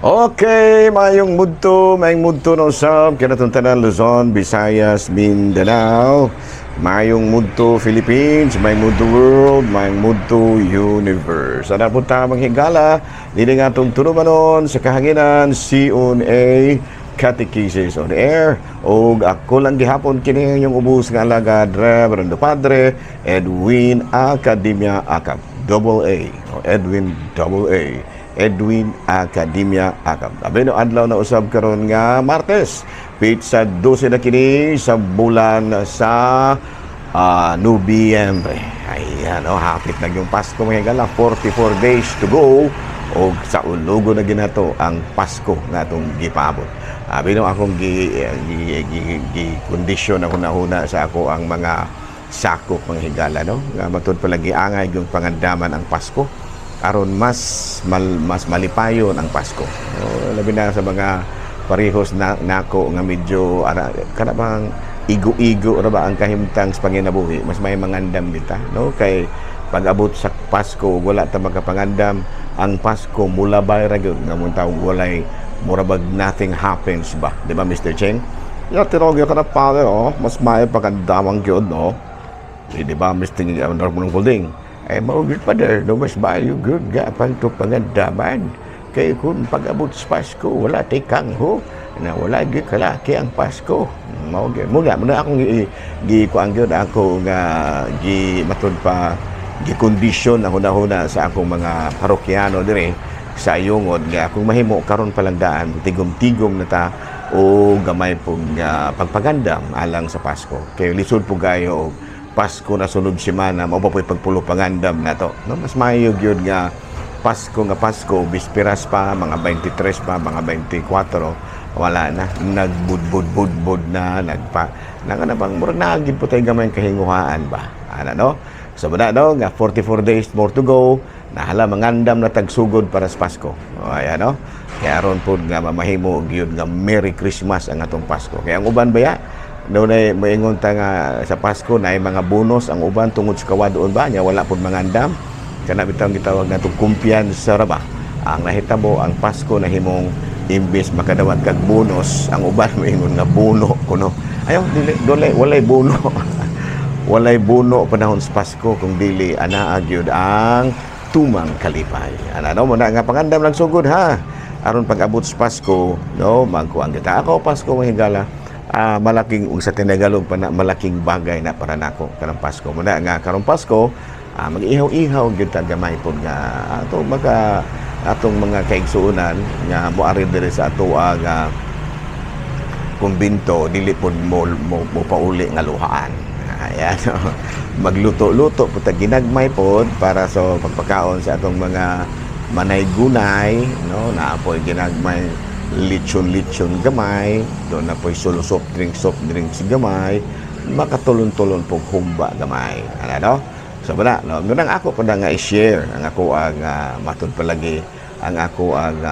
Okay, mayong mudto no usab kanatong tanan Luzon, Visayas, Mindanao. Mayong mudto Philippines, mayong mudto world, mayong mudto universe. Ana po ta, mga higala, dili nga atong tulumanon sa kahanginan, C1A Catechesis on Air. Og ako lang gihapon kini yung ubos nga alagad, Reverendo Padre Edwin Academia Acab. Double A. O Edwin Double A. Edwin Academia Acab. Abi no, adlaw na usab karon nga Martes. Petsa 12 na kini sa bulan sa Nobyembre. Ayan, oh, hapit na yung Pasko, mga higala, 44 days to go o sa ulugo na ginato ang Pasko nga atong gipaabot. Abi no, akong gi kondisyon ako nahuna sa ako ang mga sakop, mga higala, no, nga matud palagi angay yung pangandaman ang Pasko aron mas malipayon ang Pasko. No, labi na sa mga parehos na nako nga medyo ara kana bang igo-igo ra ba ang kahimtang sa panginabuhi, mas may mangandam kita, no, kay pag-abot sa Pasko wala ta makapangandam, ang Pasko mulabay ra gyud nga mong tawag walay mura bag nothing happens ba, di ba, Mr. Cheng? Ya, tinog ka na, Father, oh, mas may pagandamang gyud, no? Eh, di ba, Mr. Norman Golding? Eh, mao gyud, Father, no, mas maayo gyud ga pang to pangandaman. Kay kung pag-abot sa Pasko, wala tay kangho, na wala gyud kalaki ang Pasko. Mao gyud. Muna, muna akong gi, gi kuan gyud ako nga gi matud pa gi kondisyon na huna-huna sa akong mga parokyano dire sa Ayungod nga kung mahimo karon pa lang daan tigom-tigom na ta o gamay pong pagpagandam alang sa Pasko. Kay lisod po kayo og Pasko na sunod semana mao pa po'y pagpulo pangandam nato. No, mas maayo gyud nga Pasko nga Pasko, bispiras pa, mga 23 pa, mga 24, wala na nagbudbud-budbud na nagpa nanga na bang murag naagid po tayo gamay kahinguhaan ba ana, no? So bana, no, nga 44 days more to go, nahala mangandam na tagsugod para sa Pasko. O ayan, no, kaya aron pod nga mamahimo gyud nga Merry Christmas ang atong Pasko, kaya ang uban baya doon ay moingon ta nga sa Pasko na ay mga bonus ang uban tungod sa kawadoon ba niya, wala pod mangandam, kana bitawng gitawag natong kumpiyansa ra ba. Ang nahitabo, ang Pasko nahimong imbes makadawat kag bonus, ang uban moingon nga bono kuno. Ayo dili, dole walay bono, walay bono panahon sa Pasko kung dili anaa gyud ang tumang kalipay ana, no? Muna nga pangandam lang sugod ha, aron pag-abot sa Pasko, no, magkuang kita. Ako, Pasko, mga higala, malaking ug sa Tinagalog pa na, malaking bagay na para nako kanang Pasko. Muna nga karong Pasko, mag-ihaw-ihaw gyud ta gamay pod nga ato maka atong mga kaigsuonan nga moari diri sa atoa nga kumbinto, dili pod mo pauli nga luhaan. Ayan. Magluto-luto po ta ginagmay pod para sa pagpakaon sa atong mga manay-gunay, no, naa poy ginagmay lechon-lechon gamay, doon na po'y solo soft drinks gamay, makatulon-tulon pong humba gamay. Ano, no? So, wala, no? Ngunang ako pa na nga i-share ang ako ang matud palagi ang ako ang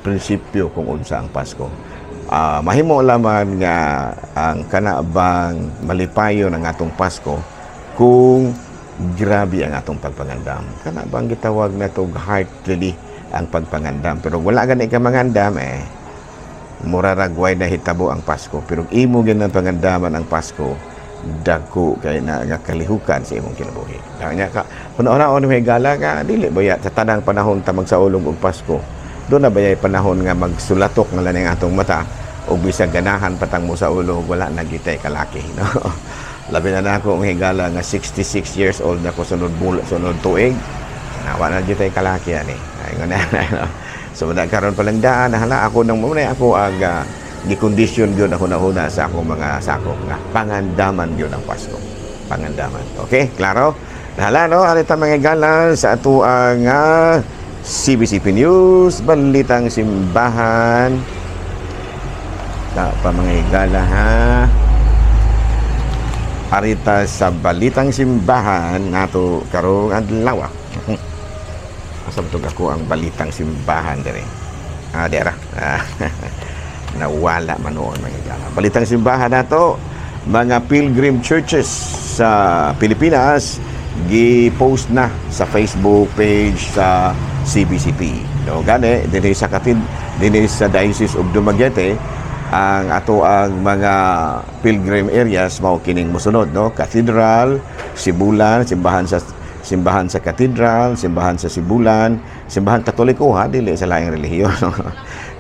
prinsipyo kung unsa ang Pasko. Mahimo laman nga ang kana bang malipayon ang atong Pasko kung grabe ang atong pagpangandam. Kana bang gitawag na to heartily ang pagpangandam. Pero wala gani ka mangandam, eh mura ragway na hitabo ang Pasko. Pero imo gyud ang pangandaman ang Pasko, dagko kay na nga kalihukan sa imong kinabuhi. Kanya ka una-una may gala nga dili baya sa tanang panahon ta magsaulog og Pasko. Doon na bayay panahon nga magsulatok nga lang ang atong mata o bisag ganahan patang mo sa ulo, wala na gitay kalaki, no? Labi na nako ang higala nga 66 years old na ko sunod sunod tuig. Na wala na gitay kalaki ani. Ay nga na. So na karon pa lang daan hala ako nang muna ako ang gikondisyon gyud ako nahuna sa akong mga sakop nga pangandaman gyud ang Pasko. Pangandaman. Okay, klaro? Nahala, no, arita, mga gala, sa ato ang CBCP News, Balitang Simbahan. Ta pa, mga higala, ha. Arita sa Balitang Simbahan nato karong adlaw. Asa ba ako ang Balitang Simbahan dire? Ah, dira. Ah, nawala man noon, mga higala. Balitang Simbahan nato, mga pilgrim churches sa Pilipinas Gi-post na sa Facebook page sa CBCP, no? Gani dinhi sa katid dinhi sa Diocese of Dumaguete, ang ato ang mga pilgrim areas mao kining mosunod, no? Cathedral, Sibulan, simbahan sa Cathedral, simbahan sa Sibulan, simbahan Katoliko ha, dili sa laing relihiyon.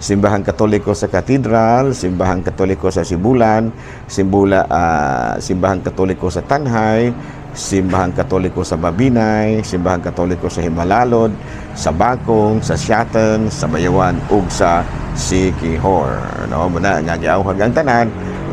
Simbahan Katoliko sa Cathedral, simbahan Katoliko sa Sibulan, simbahan Katoliko sa Tanjay, simbahan Katoliko sa Mabinay, simbahan Katoliko sa Jimalalud, sa Bacong, sa Siaton, sa Bayawan ug sa Siquijor. No, muna nga giawhag ang tanan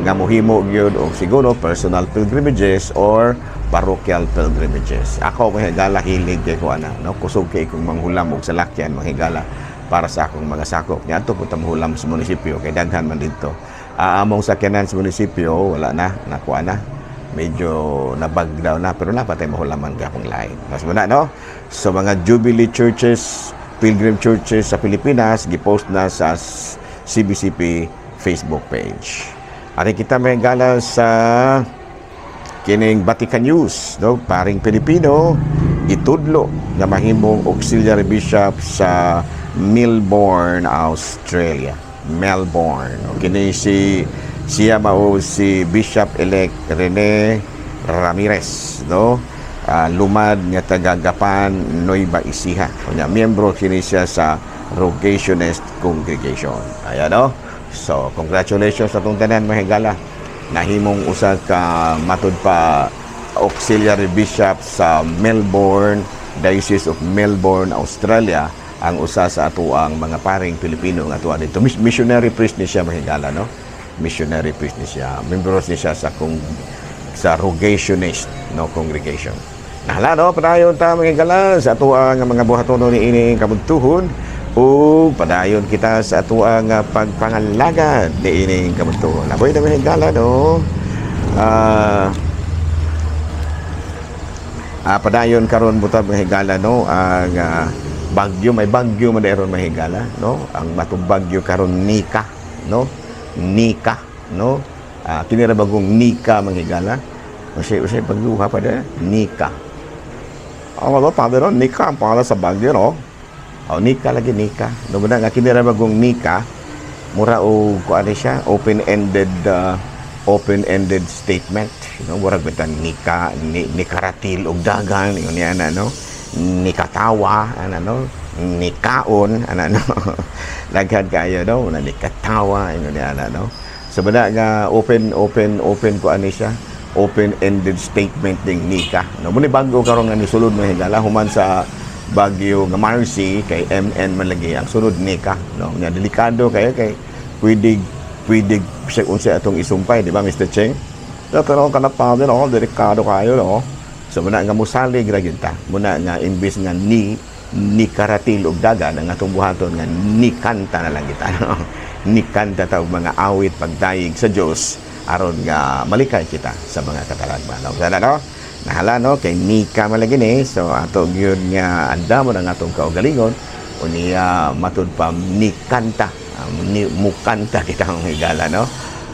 nga muhimo gyud og siguro personal pilgrimages or parochial pilgrimages. Ako, mga higala, hilig kay ko ana, no? Kusog kay kong manghulam og salakyan, mga higala, para sa akong mga sakop. Niadto po ta mohulam sa munisipyo kay daghan man didto. Among sakyanan sa munisipyo wala na, nakuha na. Medyo nabagdaw na pero napatay mahulaman gapong lain. Mas muna, no? So mga Jubilee churches, pilgrim churches sa Pilipinas, gipost na sa CBCP Facebook page. Ari kita, may gala, sa kining Vatican News, no? Paring Pilipino gitudlo nga mahimong auxiliary bishop sa Melbourne, Australia. Melbourne. O, kini si siya mao si Bishop-elect Rene Ramirez, no? Lumad nga taga Gapan, Nueva Ecija. Unya miyembro kini siya sa Rogationist Congregation. Ayan, no? So, congratulations sa atong tanan, mga higala. Nahimong usa ka matud pa auxiliary bishop sa Melbourne, Diocese of Melbourne, Australia, ang usa sa atoang mga paring Pilipino nga atoa dito. Missionary priest ni siya, mga higala, no? Missionary priest ni siya. Membro ni siya sa Rogationist, no, congregation. Nahala, no, padayon ta, mga higala, sa atoang mga buhatono ni ining kabuntuhon o padayon kita sa atoang pagpangalagad ni ining kabuntuhon. Laboy na, mga higala, no. Padayon karon butang, mga higala, no, ang bagyo. May bagyo man ron, mga higala, no? Ang matong bagyo karon Nika, no? Nika, no? Kini ra bagong Nika, mga higala. Unsay unsay bagyo ha pa da Nika? Ang ano pa ron, Nika ang pangalan sa bagyo, no? Oh, Nika lagi, Nika, no? Ba nga kini ra bagong Nika, mura og kuan siya, open-ended statement, no? Murag bitang nika ni, nikaratil og dagan yun niya na, no? Nikatawa ana, no? Nikaon ana, no? Daghan kaayo, no? Na nikatawa yun niya na, no? So bada nga open open open kuan ni siya, open-ended statement ding Nika, no? Muni bago karon nga nisulod, mga higala, human sa bagyo nga Marcy, kay MN man lagi ang sunod, Nika, no? Nya delikado kayo kay pwede pwede siya unsa atong isumpay, di ba, Mr. Cheng? Pero ka na pa din, no? Delikado kayo, no? So muna nga musalig ra gyud ta muna nga imbis nga ni ni karatil og dagan, ang atong buhaton nga ni kanta na lang kita, no? Ni kanta ta og mga awit pagdayeg sa Dios aron nga malikay kita sa mga katalagman, no? Sana, no, nahala, no? Kay Nika malagi ni, so ato gyud nga andamon ang atong kaugalingon unya matud pa ni kanta, ni mukanta kita ang higala, no?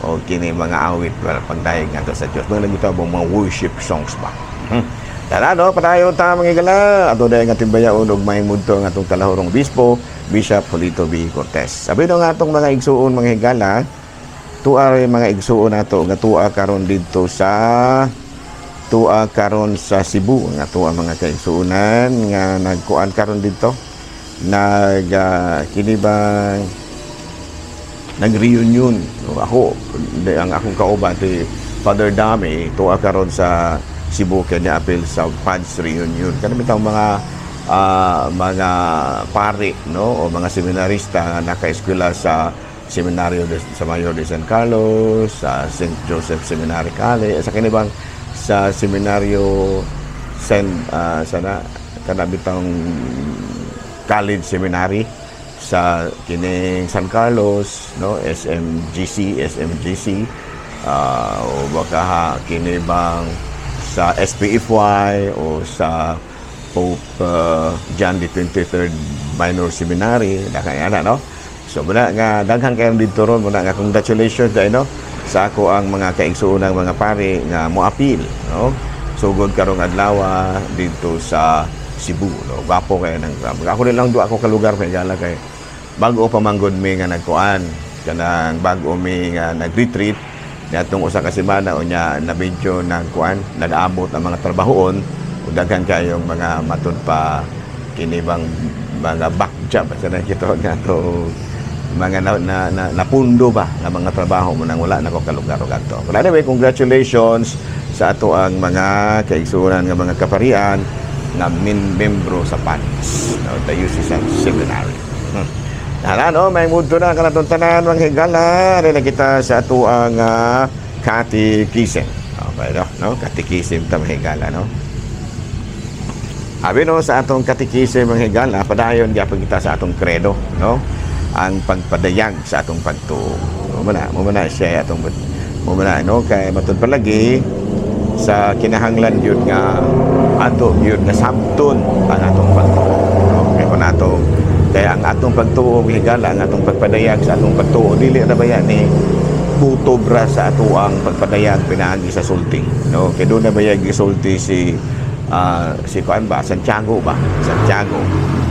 O kini mga awit para pagdayeg nato sa Dios, mga nagitaw mga worship songs ba. Tara, no, padayon ta, mga higala. Ato dahil nga timbayaon og maayong mudto ang atong talahurong bispo, Bishop Julito B. Cortez. Sabi no nga atong mga igsuon, mga higala, tuwa rin mga igsuon nato nga tuwa karon sa Cebu, nga tuwa mga kaigsuonan nga nagkuan karon didto, nag kini bang nag-reunion. No, ako, ang akong kauban ti Father Dami, tuwa karon sa Cebu kay niapil sa PADS reunion. Kanang bitaw mga pari, no, o mga seminarista nga naka-eskwela sa Seminaryo sa Mayor de San Carlos, sa St. Joseph Seminary College, sa kini bang sa Seminaryo Saint sana kana bitang College Seminary sa kining San Carlos, no? SMGC, SMGC, o baka ha, kini bang sa SPFY o sa Pope John the 23rd Minor Seminary na kaya na, no? So muna nga daghan kayo didto ron. Muna nga congratulations dahil, no, sa ako ang mga kaigsuonang mga pare nga moapil, no? Sugod karong adlaw dito sa Cebu, no? Gwapo kay nang ako rin lang do ako ka lugar kay gala kay bago pa manggod mi nga nagkuan, kanang bago mi nga nag-retreat niadtong usa ka semana. Unya na medyo nagkuan, nag-abot ang mga trabahoon ug daghan kayong mga matud pa kini bang mga back job sa nakita nga to, mga na napundo ba nga mga trabaho mo nang wala na ko kalugar og adto. But anyway, congratulations sa ato ang mga kaigsuonan nga mga kaparian nga min membro sa PANS, no, Diocesan Seminary. Hala, no, may mudto na kanatong tanan, mga higala, rin kita sa ato ang catechism. Okay, no? No? Catechism ta, mga higala, no? Abi no, sa atong catechism, mga higala, padayon gyapon kita sa atong credo, no? Ang pagpadayag sa atong pagtuo. Mo man na siya atong mo man na, no, kay matud palagi sa kinahanglan gyud nga ato gyud nga sabton ang atong pagtuo. No? Kay kun ato kaya ang atong pagtuo, mga higala, ang atong pagpadayag sa atong pagtuo dili ra baya ni kutob ra sa ato ang pagpadayag pinaagi sa sulti, no? Kay doon na baya gisulti si kuan ba, Santiago ba, Santiago,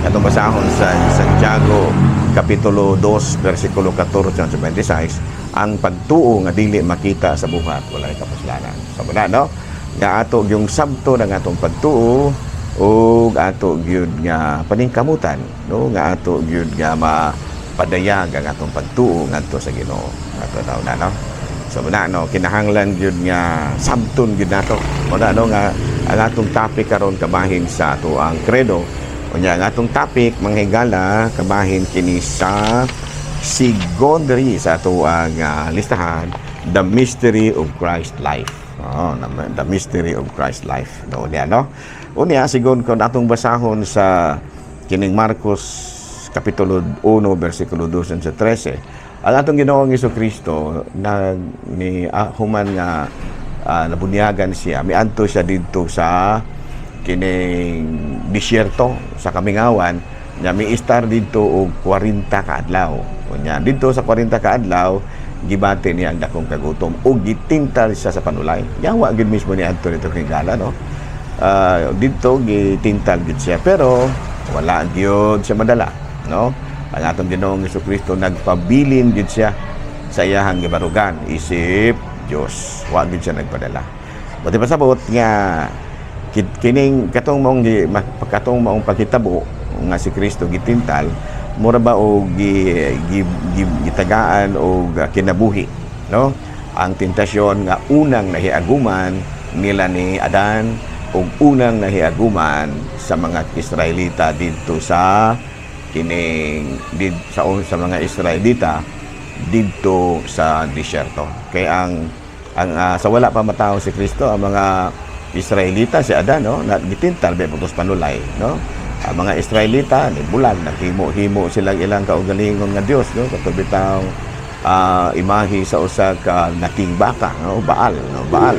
atong basahon sa Santiago kapitulo 2 bersikulo 14 hanggang 26: ang pagtuo nga dili makita sa buhat wala kapuslanan. So muna, no, nga ato yung sabto ng atong pagtuo ug ato gyud nga paningkamutan, no, nga ato gyud nga mapadayag ang atong pagtuo ngadto sa Ginoo ato daw na, no? So muna, no, kinahanglan gyud nga sabton gyud nato. Muna, no, nga ang atong topic karon kabahin sa ato ang credo. Unya ang atong topic, mga higala, kabahin kini sa secondary sa ato ang listahan, the mystery of Christ life. Oh, the mystery of Christ life. No, unya, no. Unya sigon kon atong basahon sa kining Marcos kapitulo 1 bersikulo 12 sa 13. Ang atong Ginoong Kristo nag ni human nga nabunyagan siya, miadto siya didto sa kining disyerto sa kamingawan nya mi-istar didto og 40 ka adlaw. Unya didto sa 40 ka adlaw gibati niya ang dakong kagutom ug gitintal siya sa panulay. Yawa gyud mismo ni adto nito kay gala, no? Didto gitintal gyud siya pero wala gyud siya madala, no? Ang atong Ginoong Kristo nagpabilin gyud siya sa iyahang gibarugan isip Dios. Wa gyud siya nagpadala. Buti pasabot nga kining katong maong pagkitabo nga si Kristo gitintal, mura ba og gitagaan og kinabuhi, no, ang tentasyon nga unang nahiaguman nila ni Adan ug unang nahiaguman sa mga Israelita didto sa kining did, sa mga Israelita didto sa disyerto. Kay ang sa wala pa matawo si Kristo, ang mga Israelita, si Adan, no, na gitintal ba putos panulay, no? Ang mga Israelita ni bulag, naghimo-himo sila ilang kaugalingon nga Dios, no, kato bitaw imahe sa usa ka naking baka, no, Baal, no, Baal.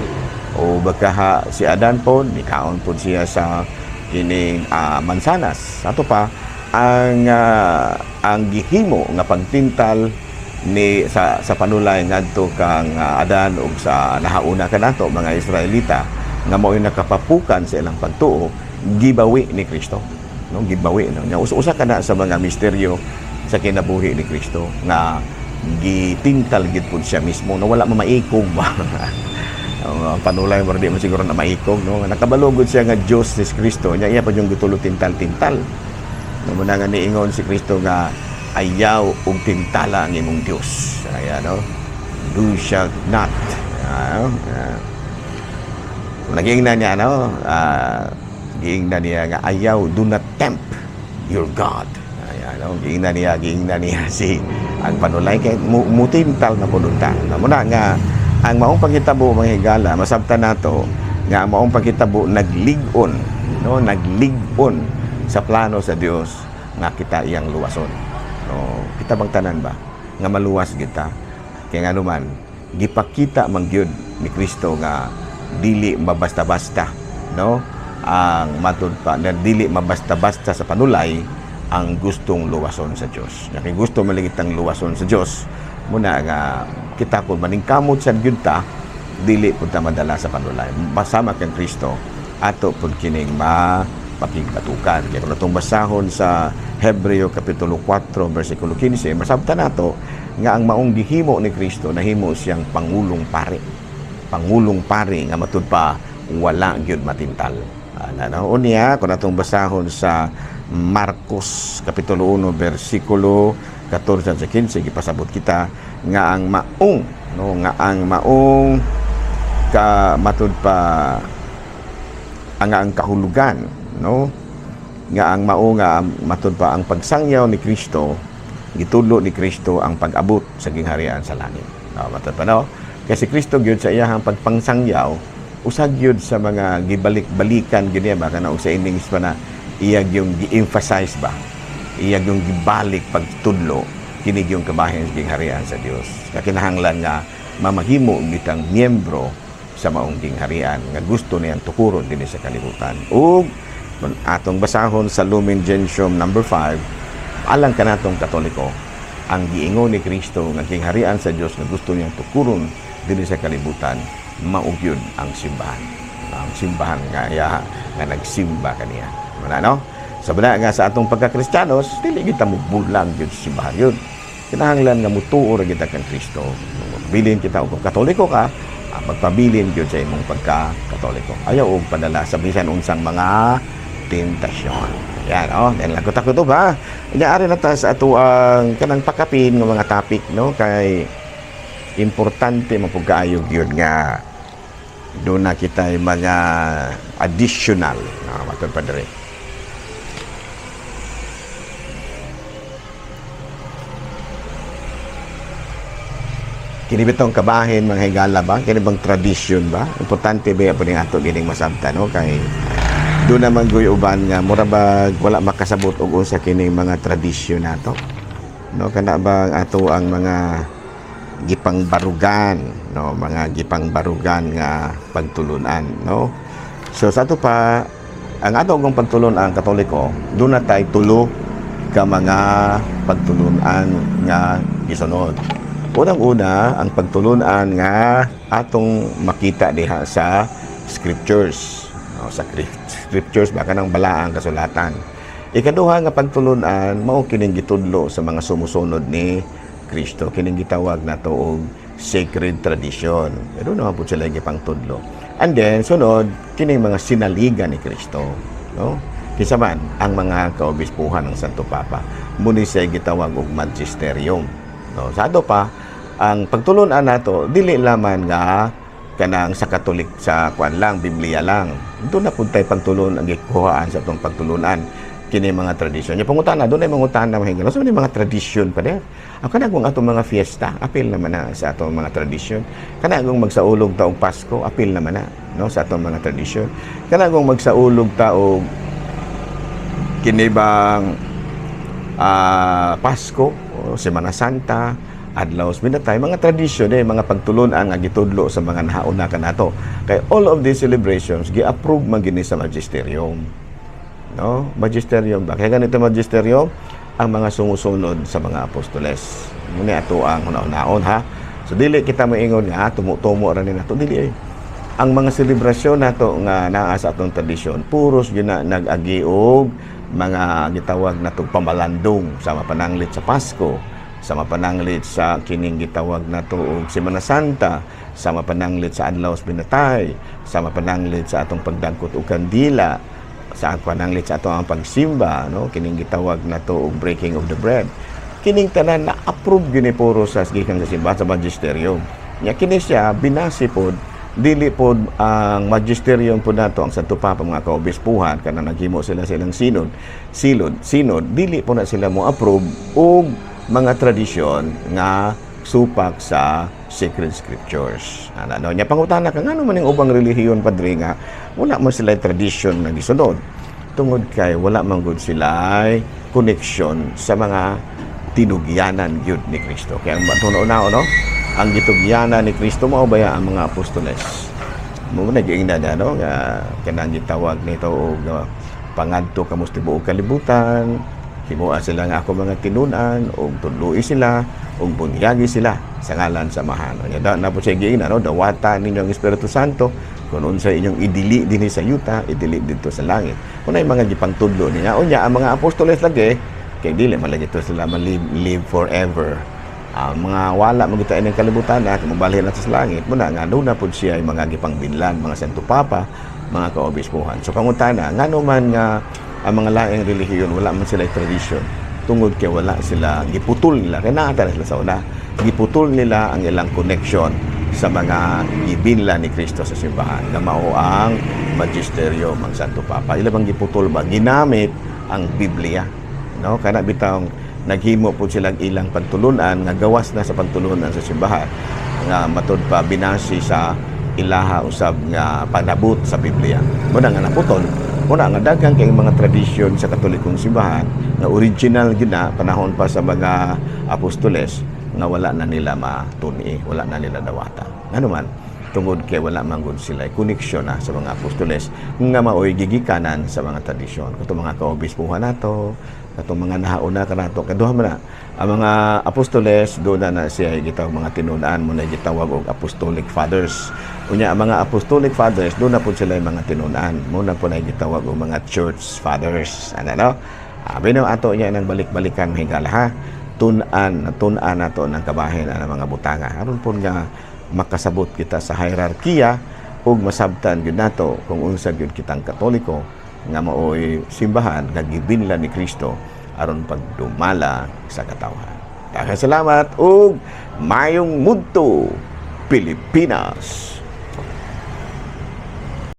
O bakaha si Adan pod nikaon pod siya sa kining mansanas. Ato pa ang gihimo nga pagtintal ni sa panulay ngadto kang Adan ug sa nahauna kanato mga Israelita nga mao'y nakapapukan sa ilang pagtuo, gibawi ni Kristo, no? Gibawi, no? Nya usa kana sa mga misteryo sa kinabuhi ni Kristo nga gitintal gid pud siya mismo, no? Wala mamaikog ba ang panulay mo, di mo siguro na maikog, no? Nakabalugod siya nga Dios ni Kristo nya iya pa yung gitulo tintal-tintal, no? Muna nga niingon si Kristo nga ayaw og tintala ang imong Dios. Ayan, no, do shalt not. Nagingna niya, no, giingna niya nga ayaw, do not tempt your God. Ayan, no, giingna niya si ang panulay kay mutintal na pud unta. No, muna nga ang maong panghitabo, mga higala, masabtan nato nga ang maong panghitabo naglig-on, no, naglig-on sa plano sa Dios nga kita iyang luwason, no? Kita bang tanan ba nga maluwas kita? Kay ngano man gipakita man gyud ni Kristo nga dili mabasta-basta, no, ang matud pa na dili mabasta-basta sa panulay ang gustong luwason sa Dios. Nya kay gusto maligit ang luwason sa Dios, muna nga kita kung maningkamot sa gyud ta. Dili pud ta madala sa panulay. Masama kang Kristo, ato pud kining mapakigbatukan. Kaya kung atong basahon sa Hebreo Kapitulo 4, versikulo 15, masabtan nato nga ang maong gihimo ni Kristo, nahimo siyang pangulong pari. Pangulong pari nga matud pa wala gyud matintal. Ano, unya, kung atong basahon sa Marcos Kapitulo 1, versikulo 14 sa 15, gipasabot kita nga ang maong, no, nga ang maong ka matud pa ang kahulugan, no, nga ang mao nga matud pa ang pagsangyaw ni Kristo, gitudlo ni Kristo ang pag-abot sa gingharian sa langit, no? Matud pa, no, kasi Kristo gyud sa iyahang pagpangsangyaw, usag gyud sa mga gibalik-balikan gyud niya ba, kana og sa English pa na iya yung gi-emphasize ba, iya yung gibalik pagtudlo kini yung kabahin sa gingharian sa Dios. Kakinahanglan nga mamahimo bitang miyembro sa maong gingharian nga gusto niyang tukuron dinhi sa kalibutan. Ug kung atong basahon sa Lumen Gentium number 5, alang kanatong Katoliko, ang giingon ni Kristo nga gingharian sa Dios nga gusto niyang tukuron dinhi sa kalibutan, mao gyud ang simbahan. Ang simbahan nga iya nga nagsimba kaniya. Wala, no? Sa bala nga sa atong pagkakristiyanos, dili kita mubulag gyud sa simbahan yun. Kinahanglan nga mutuo ra kita kang Kristo. Magpabilin kita og kung Katoliko ka, magpabilin gyud sa imong pagka-Katoliko. Ayaw og padala sa bisan unsang mga tentasyon. Yan, oh, yan lang kuta ba. Nya ari na ta sa ato ang kanang pakapin nga mga topic, no, kay importante man pud kaayo gyud nga doon na kita mga additional na matod pa diri. Kini bitong kabahin, mga higala ba? Kini bang tradisyon ba? Importante ba po ning ato gining masabtan, no? Kay doon naman goy uban nga mura bag wala makasabot og unsa kining mga tradisyon nato. No, kana ba ato ang mga gipangbarugan, no, mga gipangbarugan nga pagtulunan, no? So sa ato pa ang ato kong pagtulunan Katoliko, doon na tay tulo ka mga pagtulunan nga gisunod. Unang-una, ang pagtulunan nga atong makita diha sa scriptures. No, sa scriptures ba, kanang balaang kasulatan. Ikaduha nga pagtulunan mao kining gitudlo sa mga sumusunod ni Kristo, kining gitawag nato og sacred tradition. Pero naman po sila gipangtudlo. And then sunod kining mga sinaligan ni Kristo, no? Kinsa man ang mga kaobispuhan ng Santo Papa. Muni siya gitawag og magisterium. No, sa ato pa ang pagtulunan nato dili laman nga kanang sa Katolik sa kuan lang, Biblia lang. Doon na pud tay pagtulon ang gikuhaan sa atong pagtulunan kini mga tradisyon. Nya pangutana, doon ay mangutana mga higala. So ni mga tradisyon pa der. Ang kanagong atong mga fiesta, apil naman na sa atong mga tradisyon. Kanagong magsaulog ta og Pasko, apil naman na, no, sa atong mga tradisyon. Kanagong magsaulog ta og kini bang Pasko, o Semana Santa, Adlaw sa Minatay, mga tradisyon eh, mga pagtulunan nga gitudlo sa mga nahauna kanato. Kay all of these celebrations gi-approve man gini sa magisterium. No? Magisterium ba? Kaya ganito magisterium ang mga sumusunod sa mga apostoles. Muna ato ang huna-hunaon, ha. So dili kita moingon nga tumo-tumo ra ni nato, dili eh. Ang mga selebrasyon nato nga naa sa atong tradisyon, puros gyud na nag-agi og mga gitawag natong pamalandong sa mapananglit sa Pasko, sa mapananglit sa kining gitawag nato og Semana Santa, sa mapananglit sa Adlaw sa Binatay, sa mapananglit sa atong pagdagkot og kandila, sa pananglit sa atong ang pagsimba, no, kining gitawag nato og breaking of the bread. Kining tanan na approve gyud ni puro sa gikan sa simbahan, sa magisterium. Nya kini siya binasi pod, dili pod ang magisterium pod nato, ang Santo Papa, mga kaobispuhan kanang naghimo sila silang sinod silod sinod, dili po na sila mo approve og mga tradisyon nga supak sa sacred scriptures. Ano, no? Nya pangutana ka, ngano man ning ubang relihiyon, padre, nga wala man sila tradisyon nga gisunod? Tungod kay wala man gud sila connection sa mga tinugyanan gyud ni Kristo. Kaya ang matunaw no, ang gitugyanan ni Kristo mao baya ang mga apostoles. Mo nag-ingna na, no, nga kanang gitawag nito og pangadto kamo sa tibuok kalibutan. Himoa sila nga ako mga tinunan ug tudloi sila ug bunyagi sila sa ngalan sa Amahan. Unya da na po siya giingnan, no, dawata ninyo ang Espiritu Santo kung unsa inyong idili dinhi sa yuta, idili didto sa langit. Kung mga gipangtudlo niya, unya ang mga apostoles lagi kay dili man lagi to sila ma-live forever. Ang mga wala man kita ining kalibutan na mobalhin na sa langit mo na nga duna pud siya yung mga gipangbinlan, mga Santo Papa, mga kaobispuhan. So pangutana, ngano man nga ang mga laing relihiyon wala man sila tradisyon? Tungod kay wala sila, giputol nila, kay naa na sila sa una, giputol nila ang ilang connection sa mga gibinlan ni Kristo sa simbahan nga mao ang magisterio, ang Santo Papa. Ila bang giputol ba, ginamit ang Biblia, no? Kana bitawng naghimo po silang ilang pagtulunan nga gawas na sa pagtulunan sa simbahan nga matud pa binasi sa ilaha usab nga panabot sa Biblia. Muna nga naputol, muna nga daghang kay mga tradisyon sa Katolikong simbahan nga original gyud na panahon pa sa mga apostoles nga wala na nila matuni, wala na nila dawata. Ngano man? Tungod kay wala man gud sila koneksyon na sa mga apostoles nga maoy gigikanan sa mga tradisyon. Katong mga kaobispuhan nato, katong mga nahauna kanato, kaduha man na ang mga apostoles, doon na na siya gitawag mga tinunan mo na gitawag og Apostolic Fathers. Unya ang mga Apostolic Fathers, doon na po sila yung mga tinunan mo na po na gitawag og mga Church Fathers, ano, no? Abi no ato niya nang balik-balikan, mahigala, ha. Tun-an, tun-an nato ng kabahin ang mga butanga aron po nga makasabot kita sa hierarkiya ug masabtan gyud nato kung unsa gyud kitang Katoliko nga maoy simbahan nga gibinlan ni Kristo aron pagdumala sa katawhan. Daghang salamat ug mayong mudto, Pilipinas.